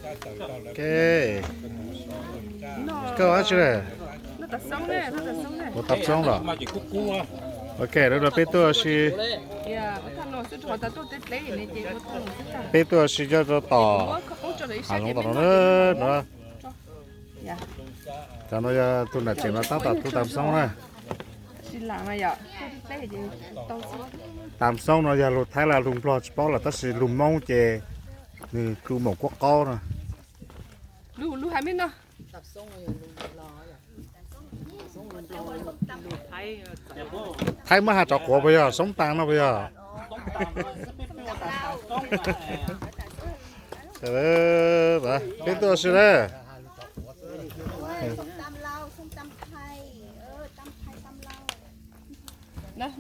Ok. Koj ua dab tsi na? Ua tam xoob los? Ok, lub no peb tuaj ua si, peb tuaj ua si coj rau tom hav zoov tom no na. Cov no yog tus nam tsev no tab tom tu tam xoob na. Tam xoob no yog lus Thaib los lus Nplog tsis paub lawm, tab sis lus Hmoob ces nws tu maum kuab qaub no. Thaib muab has tsov quav puas yog xoob tas no puas yog? Peb tuaj ua si na.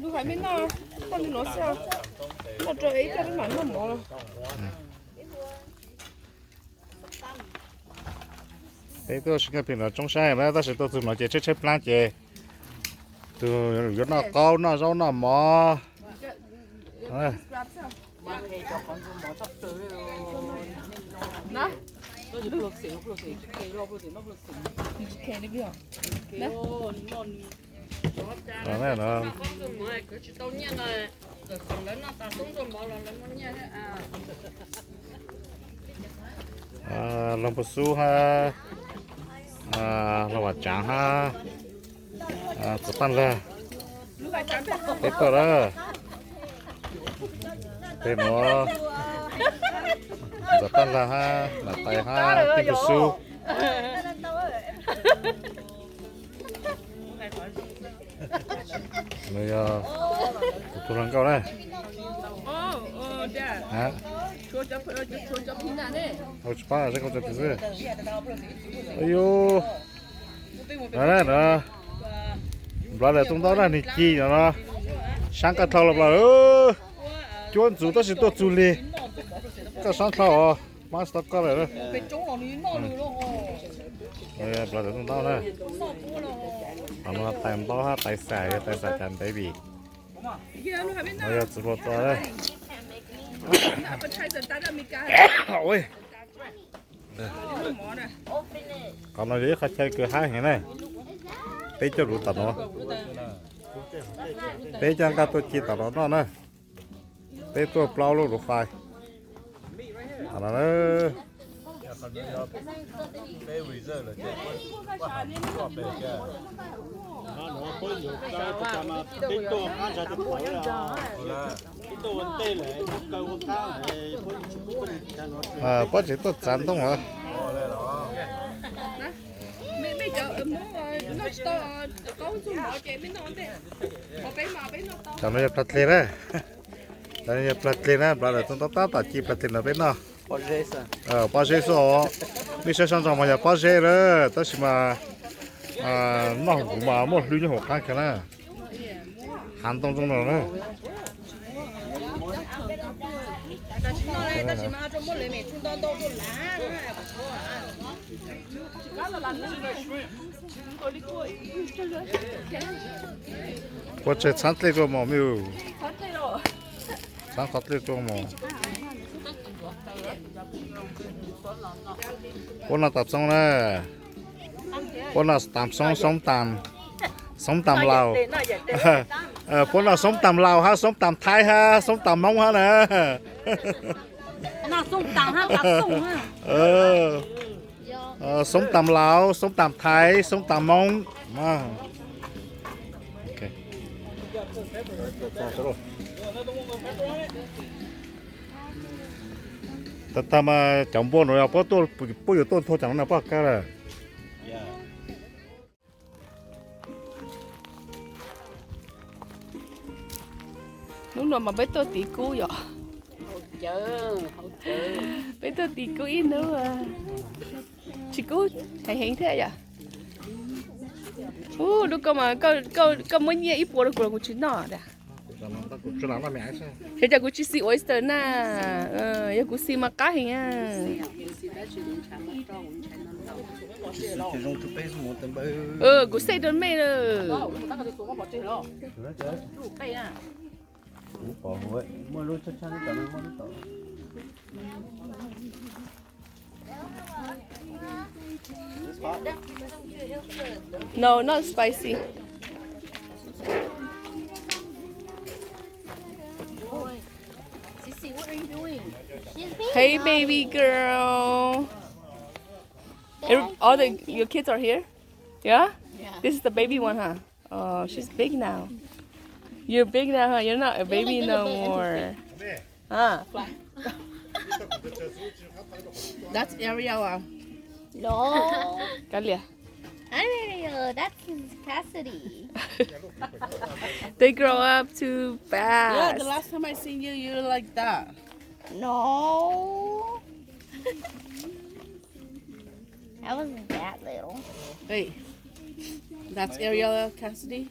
Lub hais me noj, noj li no xwb, noj rau ib tag mam noj mov. Peb tuaj ua si nyob pem no tsoob sab na, tab sis tuaj txug no ces tshaib tshaib plab ces tus yuav noj qaub noj zaub noj mov. Loog Pus Xub hab, Loog Vam Tsaav hab, Ntxawm Paj Lag, peb tuaj lawm. Peb nuav Ntxawm Paj Lag hab Nam Tais hab Tij Pus Xub. Nws yog tus tug hluas nkauj na. Tsis paub, saib koj tso tus xwb. Ayu, nplawv lawm tub ntaub na, nws ci no no. Saab koj dlhau los nplawv, cuab ntxuv tab sis tuaj txug lig. Koj saab dlhau os, pab tsis tau koj lawm. Nplawv lawm tub ntaub na. Qhov no tais ntaub hab tais xam, yog tais xam cas baby. No yog txiv hluas txo na. Qhov no yog ib qhov chaw kws haib heev na. Peb coj lug tom no, peb coj nqaj tuaj ci tom no noj na. Peb tuaj plaub lub lub fais. Puab tseem tuaj txav ntoo os. Cov no yog plag dleg na. Cov no yog plag dleg na, nplawv lawm tub ntaub tab tom ci plag dleg no peb noj. Pob zeb xwb os. Mej saib sab nraud mas yog pob zeb lawm, tab sis mas noj huv mas muaj hlwb nyob hauv qab kawg na. Hav ntoo zoo no na. Puab tseg txhab dlej rua mog mej. Txhab qhov dlej rua mog. Puab noj tam xoob na. Puab noj tam xoob, xoob tam, xoob tam Laus. Puab noj xoob tam Laus hab xoob tam Thaib hab xoob tam Moob hab na. Xoob tam Laus, xoob tam Thaib, xoob tam Moob. Tag tag mas cov npua nuav yog puab yuav tuaj nthua cov nuav na puab kag lawm. Hnub no mas peb tuaj tiv kub yom. Peb tuaj tiv kub ib hnub. Tsis kub heev heev thiab yom. Ub, lub koj mas koj muab nyiaj ib puas rau kuv los kuv tsis noj. Yog cas kuv tsis xis oyster na, yog kuv xis mas qab heev. Kuv xej rau mej lawm. Kuv pom huv, muaj lub tshab tshab nyob tom no, muaj lub tom. No, not spicy. Sissy, what are you doing? She's being Hey, naughty. Baby girl. Every, all the your kids are here? Yeah? Yeah. This is the baby one, huh? Oh, she's big now. You're big now, huh? You're not a baby no more. Huh? That's Ariel. No. Kav liam. Ariel, that's Cassidy. They grow up too fast. Yeah, the last time I seen you, you were like that. No. I wasn't that little. Wait, that's Ariel Cassidy?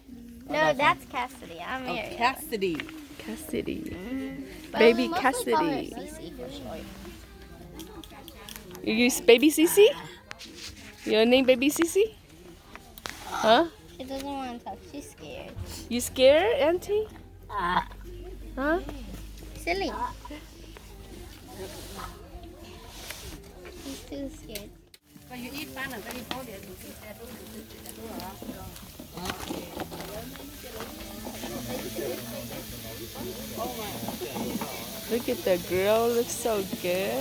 No, that's Cassidy. I'm Oh, Ariel. Cassidy. Mm. But Baby we mostly call her Cassidy. Cece for short. You use Baby Cece? Your name Baby Cece? Huh? She doesn't want to talk. She's scared. You scared, Auntie? Huh? Silly. She's too scared. Look at the grill, looks so good. I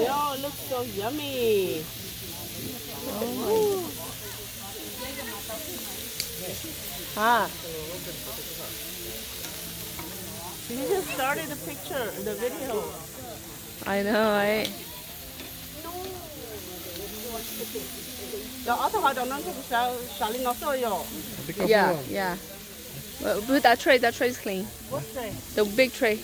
know, it looks so yummy. Oh my. Huh? You just started the picture, the video. I know, right? Cov ob tug hov rau no ntshe kuv xav li no xwb yom. Yeah, yeah. Well, but that tray, that tray is clean. What tray? The big tray.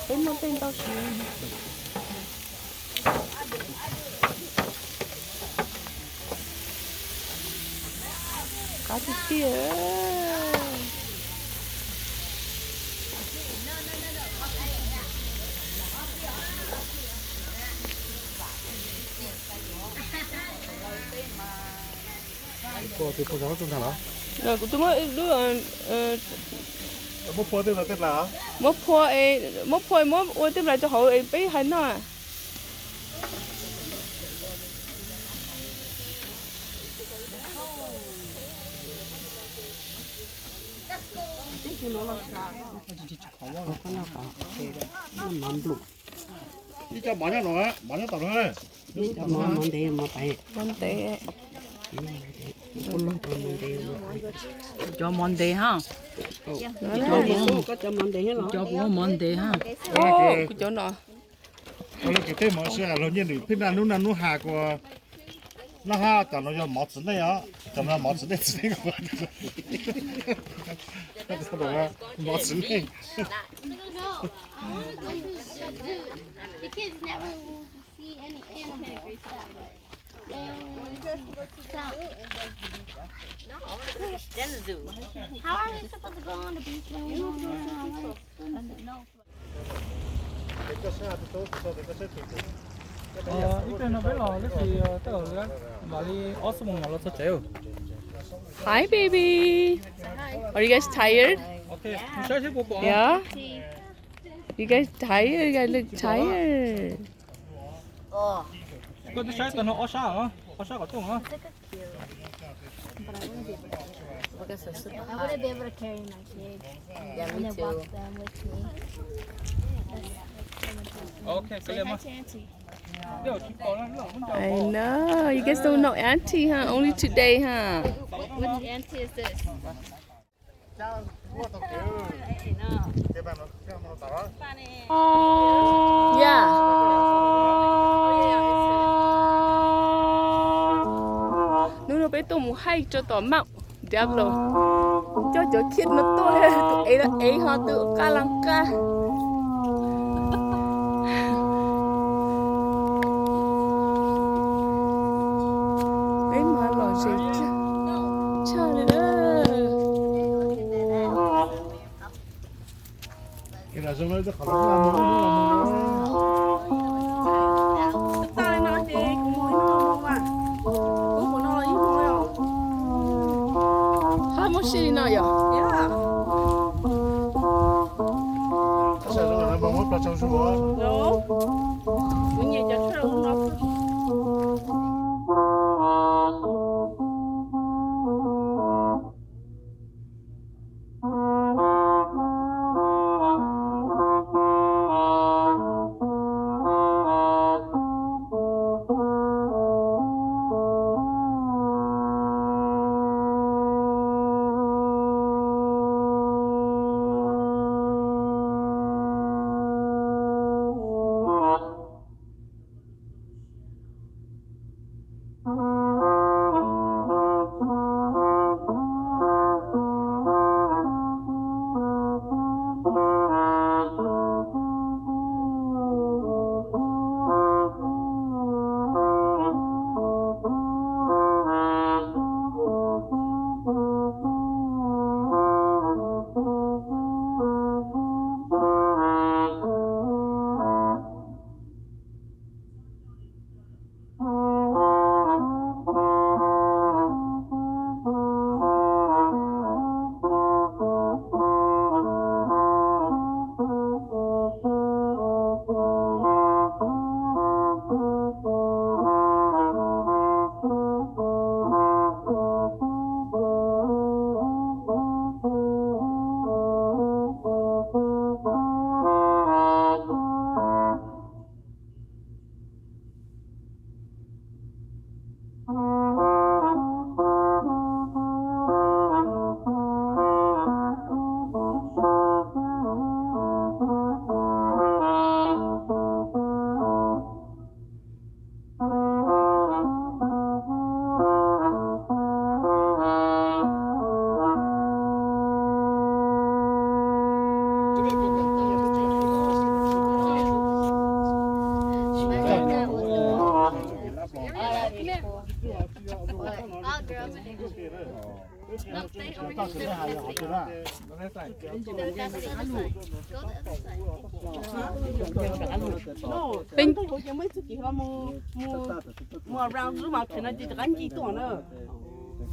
Peb muaj tej ntau siv. Qab tiag tiag. Kuv twb muab ib lub, muab phua, muab phua, muab phua muab ua tej nplais rau hauv es peb hais noj. Ib co mov nyob no, mov nyob tom no. Mov ntev, mov ntev. Cov mov ntev ha. Cov kuv mov ntev ha. Kuv cov no. Los kwv tij mov sib luag nyiaj nws pheej naj hnub naj hnub has kuas noj hab, cov no yog mov txiv neej os, cov no mov txiv neej, txiv neej, mov txiv neej. How are we supposed to go on the beach when we don't have swim? Ib pliag no peb los lub tsis, tej zaum li mam li ob xuab moos mam los txog tsev. Hi, baby. Are you guys tired? Saib seb puas pom. Yeah. You guys tired? You guys look tired. Koj twb saib tau no ob sab, ob sab qhov rooj os. I wouldn't be able to carry my kids and then walk them with me. That's, that's so much work. Say hi to Auntie. I know. You guys don't know Auntie, huh? Only today, huh? Which Auntie is this? Yeah. Hnub no peb tuaj mus hike rau tom Mount Diablo. Coj cov kids no tuaj, tus ev los ev ho tus qab los qab. Peb mas lom zem tshaj li. Hab muab sib li no yom? No, kuv nyiam cov tshuaj lub no xwb.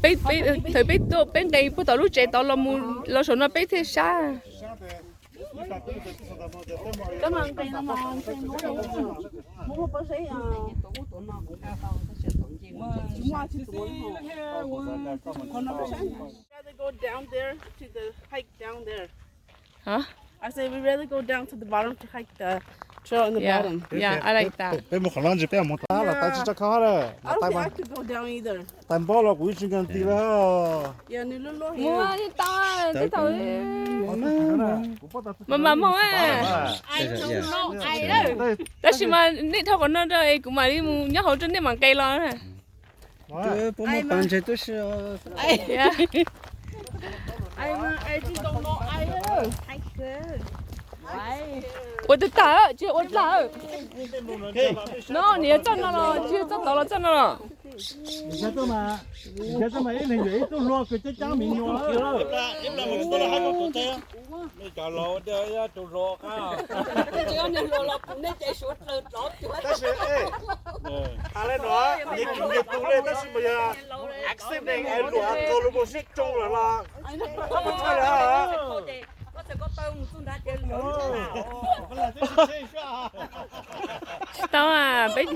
Peb, peb, thaum peb tuaj peb nqes puag tom lub tsev tod los mus los saum no peb thiaj sab. Rather go down there to the hike down there. Huh? I say we rather go down to the bottom to hike the trail in the Yeah, bottom. Yeah, I like that. Peb mus qhov no ntsis peb mus tab los tais tsis tso khau lawm. I don't think I could go down either. Tais npab los kuv tsis nkees tis lawm. Yeah, nws loj loj heev. Mus tau, tau. Mas mas moog. I don't know either. Tab sis mas nej dhau qhov no rau es kuv mam li mus nyob hauv rau nej mam nqes los. Puas muaj pas ntses tub si? Ua tag tag, tsis ua dlawg. No, nws yog txoj no los tsis yog txoj tod los txoj no los? Ib leeg yuav ib tug hlua kws coob coob me nyuam. Tab sis, a le no, nyias kws nyias tus le tab sis mas yog accident es luam kaus lus mus sib tsoo lawm los tsis tau lawm. Tsis tau, peb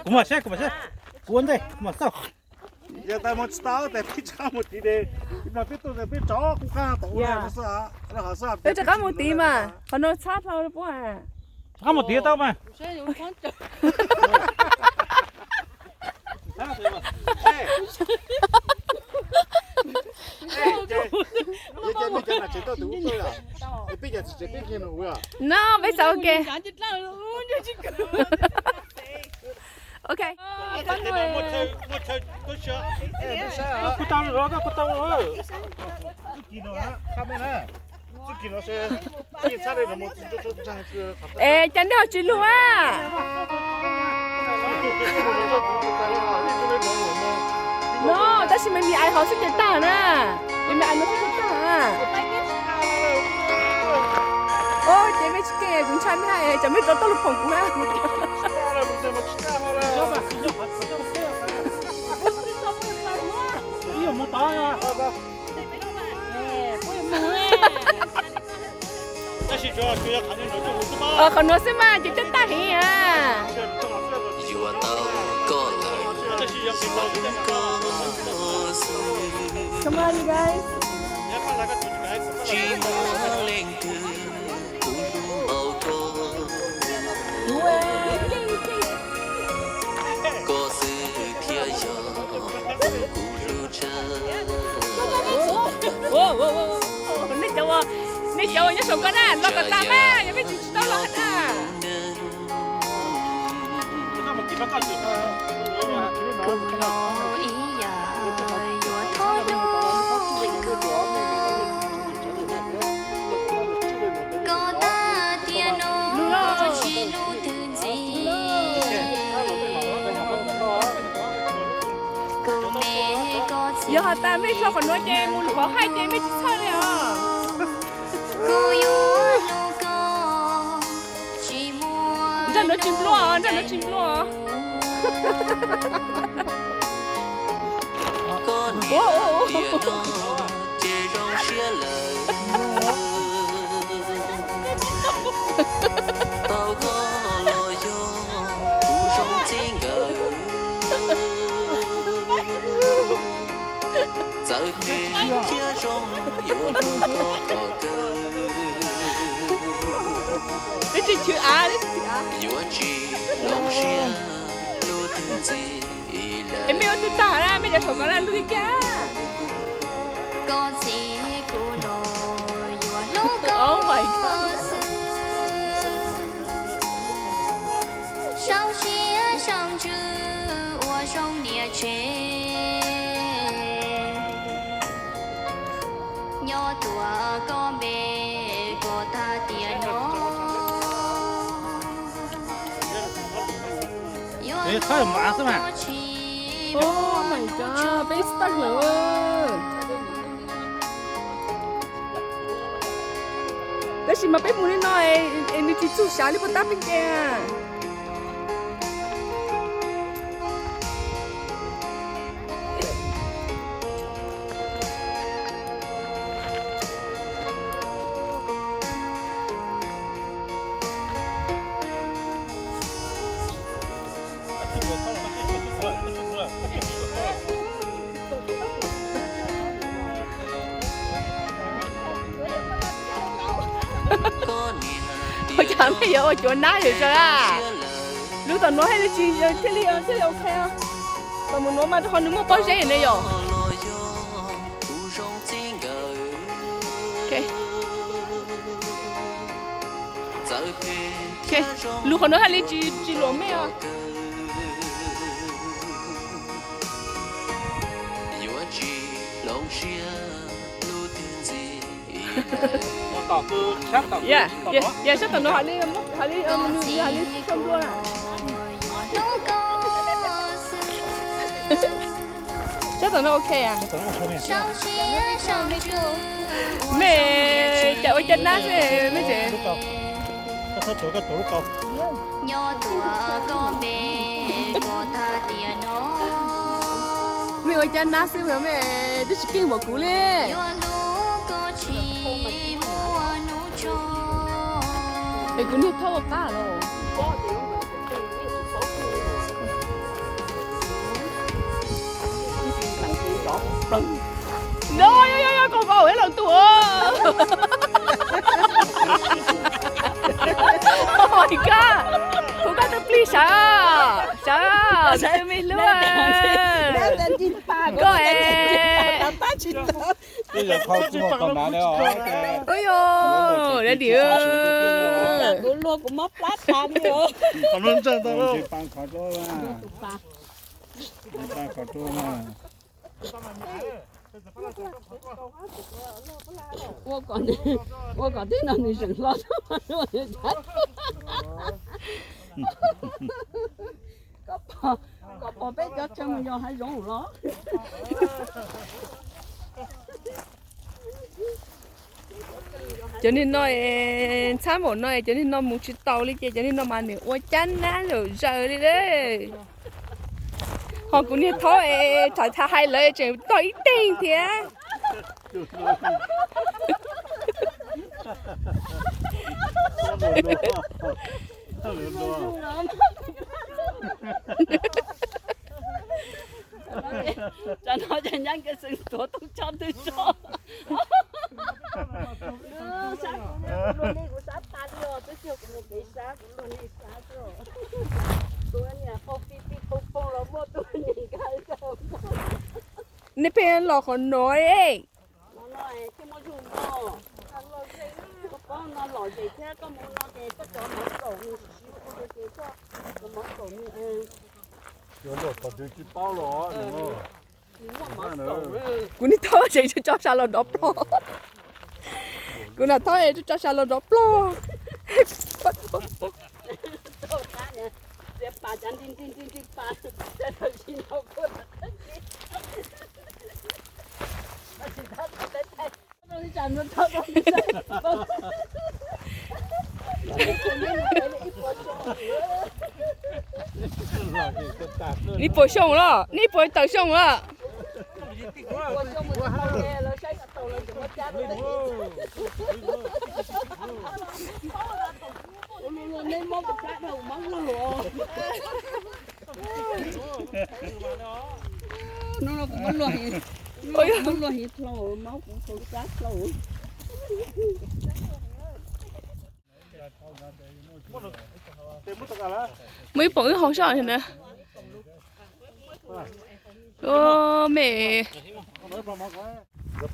Kuv mam saib, kuv mam saib, kuv ua ntej kuv mam xauj. Yog tas mus tsis tau tas peb rov qab mus tiv de, ib plag peb tuaj tas peb rov kuv qab tau ua no xwb. Peb rov qab mus tiv mas qhov no txhab dhau puab. Rov qab mus tiv tau mas. No, peb xav ua ke. Ok. Kuv tau los, kuv tau los. Es cas nej ho tsis lug a? No, tab sis me me ais hov xwb ces tag na. Me me ais no xwb ces tag na. Ces me tsis ke. Kuv ntshai mej, tsam mej rov tau lug phoom kuv na. Qhov nuav xwb mas ces coob tag heev a. Come on, you guys. Nej cov, nej cov uas nyob saum ko na, los kom tas mas, yog mej tsis tau los na. Yog has tas mej tso qhov nuav ces mus lug hauv haij ces mej tsis txhawj li os. Nraj nuav tsis nplua, nraj nuav tsis nplua. Txawv phem thiab zoo yuav hlub koj kom kawg. Twb tsis chwv av, yuav tsis hloov siab lub twg ntxiv lawm. Es mej ua twg tag na, mej cov saum ko na lub kiag. Koj txiv kuv los yuav hlub koj xwb. Sau siab sau ntsws ua zoo niam tsev. Nyob tuav koj npe kom tag tiam no. Yuav hlub koj tsis muaj nuj tso. Tab sis mas peb mus li no es nws tsis txug sav li puas tab peb ke. Ua cas mej yuav ua cuav nab yam zog a? Lub tom nuav haj li tsis thiaj li thiaj li ok. Tom mus nuav mas rau qhov nws muaj pob zeb ne yom. Lub qhov nuav haj li tsis luam mej os. Yam sab tom nuav haj li, haj li txhua nplua na. Sab tom no ok a. Mej cas ua caj nab xwb mej tsev. Mej ua caj nab xwb mej twb tsis keej npaum kuv li. Es kuv niag thaub ua qab los. No, yog, yog, yog, koj vau ib los tuaj. Oh my God, kuv koj tus plig sawv, sawv, tus me hlub. Koj es. Ui yog, daddy. Kuv luag kuv mob plab tas li. Ua kom tib no nws zeem hlo. Koj pom peb cov chaw mus yos hav zoov los. Cov niag no es ntxhab npaum no es cov niag no mus tsis taus li ces cov niag no mas nws ua cab nab zaum zaws li lawm. Ho kuv niag thaub es thaum hais lawv tseem tog ib teeg thiab. Tsam no ces nyab Nkiaj Xeeb tuav tau tso twg tso. Sab kuv, kuv luag nej kuv sab tas li os, twb tsis yog kuv mus kev sab, kuv luag nej sab xwb. Tus niag qau ti ti poo poo los muaj, tus niag nkag. Nej pheej los qhov no es. No no thiaj muaj zug no. Koj paub no lom zem thiab, koj mus no ces koj cov mov kaum nws siv siv ua ces koj cov mov kaum nws. Kuv niag thaub tseem tso sa los nrov plog. Kuv niag thaub es tso sa los nrov plog. Ib puas xyoo los, ib puas tawm xyoo los. Muaj ib poom wb hau soj na. Mej, mej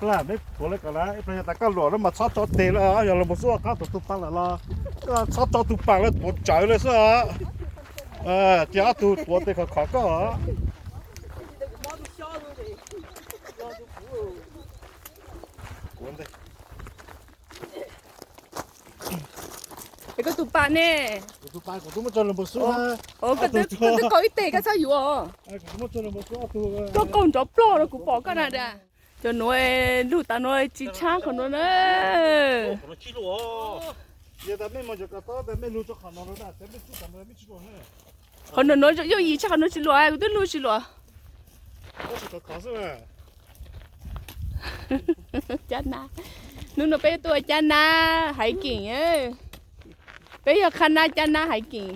thuav li ko na, ib pliag yog tas koj luam lawm mas txhob tso tes lawm, yog los mus xub qab tuav tus pas lawm los koj txhob tso tus pas lawm, tuav tsawv lawm xwb. Cia ob tug tuav tes khov khov koj. Es koj tus pas ne? Kuv tus pas kuv twb muab tso los npau xub. Koj twb qaug ib teg koj txhob yuav. Koj qaug nrov plog rau kuv pom koj na. Cov nuav lug tas nuav tsis tshab qhov nuav na. Qhov nuav nuav yooj yim tshaj, qhov nuav tsis luam, kuv twb lug tsis luam. Cab nab, hnub no peb tuaj ua cab nab haiv keem. Peb yog qhab nab cab nab haiv keem.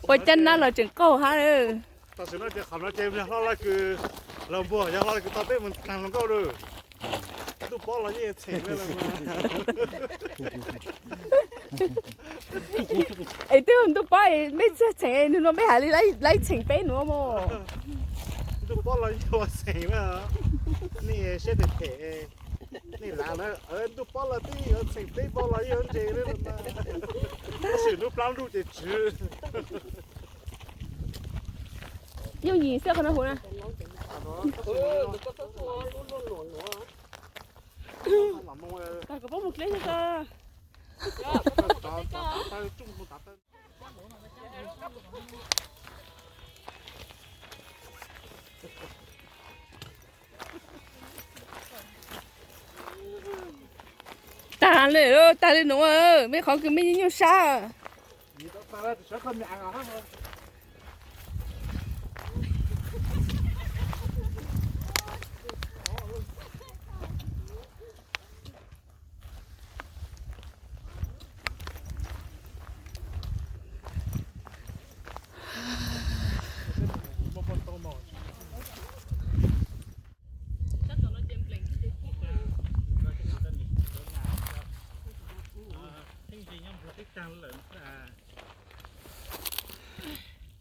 Ua cab nab los tseem qaug hab. Tam sim no ces qhov no ces yog hlob Laj Kws los npuag, yog hlob Laj Kws tau peb mus taag hluas nkauj lawm. Ntuj pob los yeej txheem li lawm. Es twb ntuj pob mej txheem, nug no mej has li laib txheem peb nuav mog. Ntuj pob los yeej ua txheem na. Nej siab phem phem, nej lav na. Ntuj pob los twb yuav txheem peb npaum los yeej ua ntses li. Tab sis nub plaub ntuj ces tswv. Yooj yim xwb qhov no huv na. Koj puab mus dleb tso. Tag li, tag li nuav, mej qhov kws mej nyuaj sab.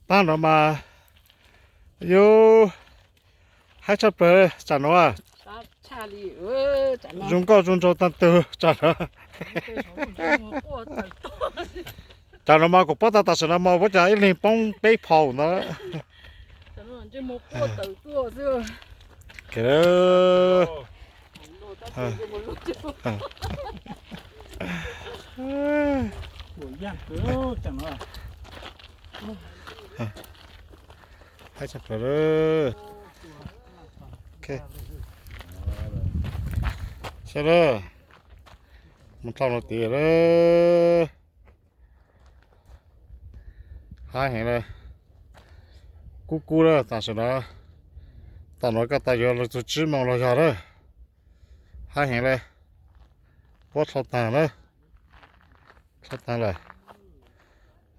Taag no mas yus haib tshaj plawg tsam no. Zoo nkauj zoo nraug taag tug tsam no. Tsam no mas kuv paub tag tam sim no mas ua cas ib leeg poob peb phaum ntawd. Haib tshaj plawg lawm. Saib lawm. Mus dhau no tid lawm. Haib heev lawm. Kub kub lawm tam sim no. Tom no koj tas yuav los txog tsib moos los yog lawm. Haib heev lawm. Puab dhau taag lawm. Dhau taag lawm.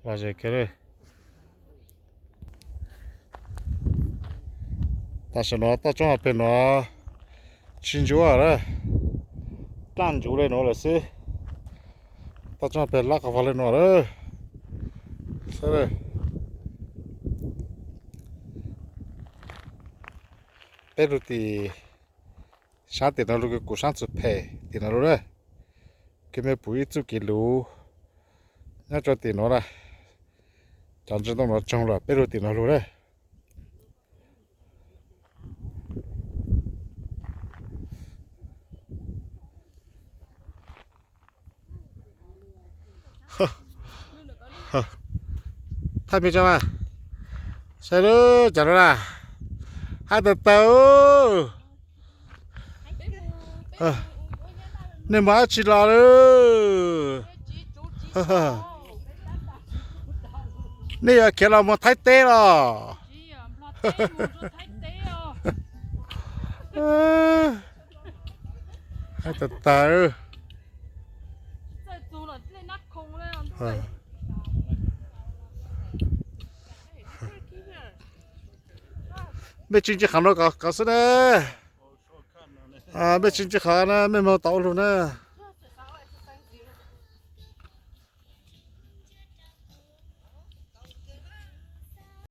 Los ze kiag lawm. Tam sim no toj roob hauv peg no tsis ntsuav lawm. Dlaaj ntsuv le nuav lawm xwb. Toj roob hauv peg lab qhov vag le nuav lawm. Peb lug tim saab tim no lug, kuv saab txug phem tim no lug lawm. Kws mej pum ib txuj kev luv nyob rua tim nuav na. Cov ntsis ntoo nuav tsoog lawm peb lug tim no lug lawm. Thaij peb tso mas. Saib lub cas lub na. Haib tag tag. Nej mus dab tsi los lawm? Nej yuav khiav los mus Thaib teb los? Haib tag tag. Mej tsis ntsia qhov nuav kov xwb na. Mej tsis ntsia qhov na, mej moog tom ua lug na.